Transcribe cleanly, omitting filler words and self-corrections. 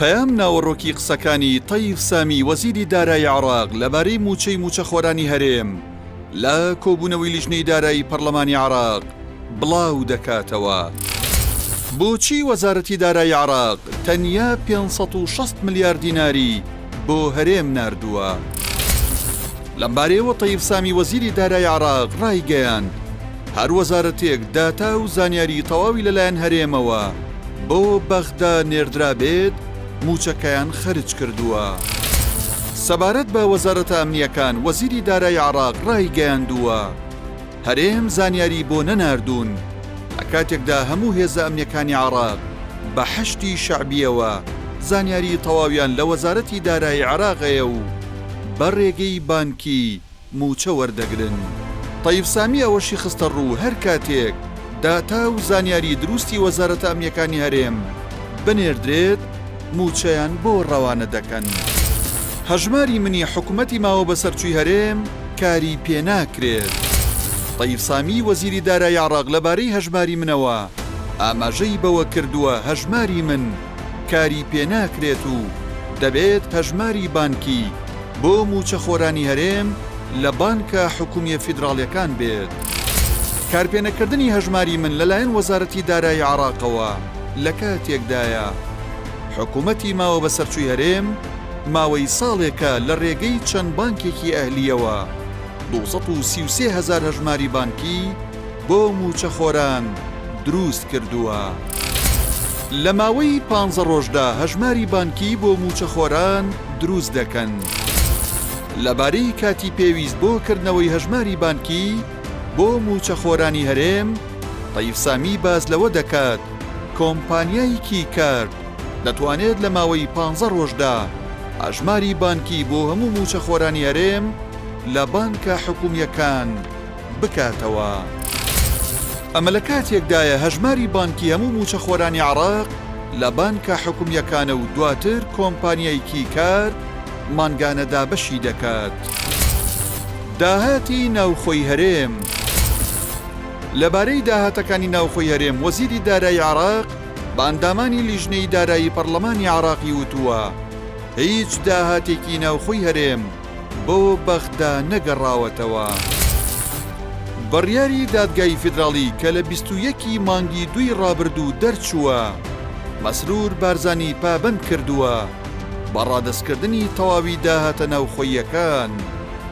پەیام ناوەڕۆکی قسەکانی تەیف سامی وەزیری دارایی عێراق لەبارەی مووچەی مووچەخۆرانی هەرێم لە کۆبوونەوەی لیژنەی دارایی پەرلەمانی عێراق بڵاو دەکاتەوە. بۆچی وەزارەتی دارایی عێراق تەنیا 560 ملیار دیناری بۆ هەرێم ناردووە؟ لەمبارەیەوە تەیف سامی وەزیری دارایی عێراق ڕایگەیاند، هەر وەزارەتێک داتا و زانیاری تەواوی لەلایەن هەرێمەوە بۆ بەغدا نێردرابێت مووچەکەیان خەرج کردووە. سەبارەت بە وەزارەتە ئەمنییەکان وەزیری دارایی عێراق ڕایگەیاندووە، هەرێم زانیاری بۆ نەناردوون، لە کاتێکدا هەموو هێزە ئەمنییەکانی عێراق بە حەشدی شەعبییەوە زانیاری تەواویان لە وەزارەتی دارایی عێراق هەیە و بە رێگەی بانکی مووچە وەردەگرن. تەیف سامی ئەوەشی خستەڕوو، هەر کاتێک داتا و زانیاری دروستی وەزارەتە ئەمنییەکانی هەرێم بنێردرێت، مووچەیان بۆ رەوانە دەکەن. هەژماری منی حکومەتی ماوەبەسەرچووی هەرێم کاری پێناکرێت. تەیف سامی وەزیری دارایی عێراق لەبارەی هەژماری منەوە ئاماژەی بەوەکردووە، هەژماری من کاری پێناکرێت و دەبێت هەژماری بانکی بۆ مووچەخۆرانی هەرێم لە بانکە حکومییە فیدراڵییەکان بێت. کارپێنەکردنی هەژماری من لەلایەن وەزارەتی دارایی عێراقەوە لەکاتێکدایە، حکومەتی ماوەبەسەرچووی هەرێم ماوەی ساڵێکە لە رێگەی چەند بانکێکی ئەهلییەوە 233 هەزار هەژماری بانکی بۆ مووچەخۆران دروست کردووە. لە ماوەی پانزە ڕۆژدا هەژماری بانکی بۆ مووچەخۆران دروست دەکەن. لەبارەی کاتی پێویست بۆ کردنەوەی هەژماری بانکی بۆ مووچەخۆرانی هەرێم، تەیف سامی باس لەوە دەکات، کۆمپانیای کی کارت دەتوانێت لە ماوەی پانزە ڕۆژدا هەژماری بانکی بۆ هەموو مووچەخۆرانی هەرێم لە بانکە حکومییەکان بکاتەوە. ئەمە لە کاتێکدایە هەژماری بانکی هەموو مووچەخۆرانی عێراق لە بانکە حکومییەکانە و دواتر کۆمپانیای کی کارت مانگانە دابەشی دەکات. داهاتی ناوخۆی هەرێم. لەبارەی داهاتەکانی ناوخۆی هەرێم وەزیری دارایی عێراق بە ئەندامانی لیژنەی دارایی پەرلەمانی عێراقی وتووە، هیچ داهاتێکی ناوخۆی هەرێم بۆ بەغدا نەگەڕاوەتەوە. بڕیاری دادگای فیدراڵی کە لە 21 ی مانگی دووی ڕابردوو دەرچووە، مەسرور بارزانی پابەند کردووە بە ڕادەستکردنی تەواوی داهاتە ناوخۆییەکان.